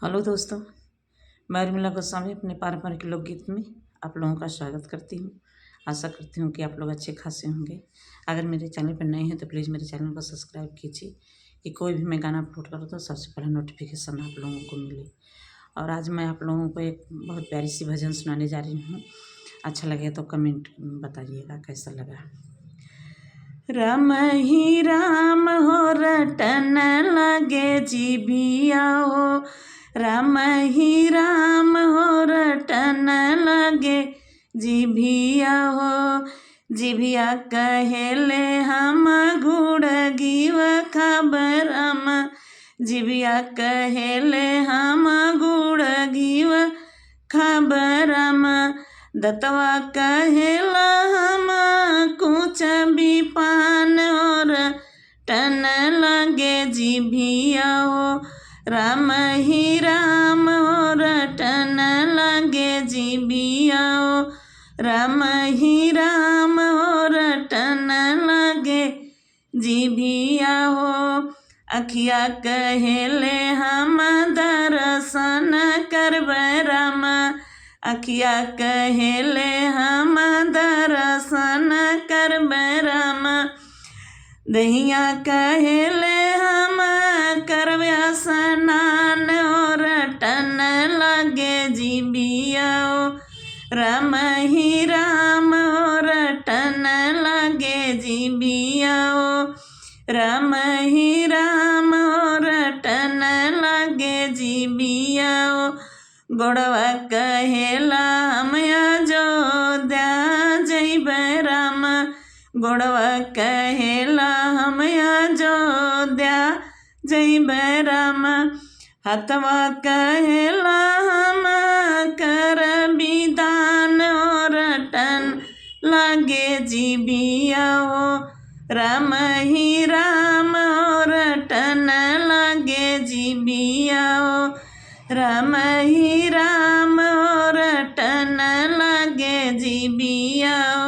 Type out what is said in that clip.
Hello दोस्तों, मैं उर्मिला गोस्वामी अपने पारंपरिक लोकगीत में आप लोगों का स्वागत करती हूँ। आशा करती हूँ कि आप लोग अच्छे खासे होंगे। अगर मेरे चैनल पर नए हैं तो प्लीज़ मेरे चैनल को सब्सक्राइब कीजिए कि कोई भी मैं गाना अपलोड करूँ तो सबसे पहले नोटिफिकेशन आप लोगों को मिले। और आज मैं आप लोगों को एक बहुत प्यारी सी भजन सुनाने जा रही हूँ। अच्छा लगे तो कमेंट बताइएगा कैसा लगा। राम ही राम हो रटन लगे जीभिया हो, राम ही राम हो रटन लगे जीभिया हो। जीभिया कहेले हम गुड़ गिव खबरम, जीभिया कहेले हम गुड़ गिव खबरम। दतवा कहेला हम कुछ भी पान और टन लगे जीभिया हो, राम ही राम हो रटन लगे जीभिया हो, राम ही राम हो रटन लगे जीभिया हो। अखिया कहेले हम दर्शन करबै राम, अखिया कहेले हम दर्शन करबै राम। दहिया कहेले हम करबै स्नान हो रटन लगे जीभिया हो, राम ही राम हो रटन लगे जीभिया हो, राम ही राम हो रटन लगे जीभिया हो। गोड़वा कहेला हम अयोध्या जइबै राम, गोड़वा कहेला हम अयोध्या जइबै राम। हथवा कहेला हम कर विदान हो रटन लगे जीभिया हो, राम ही राम हो रटन लगे जीभिया हो, राम ही राम हो रटन लगे जीभिया हो।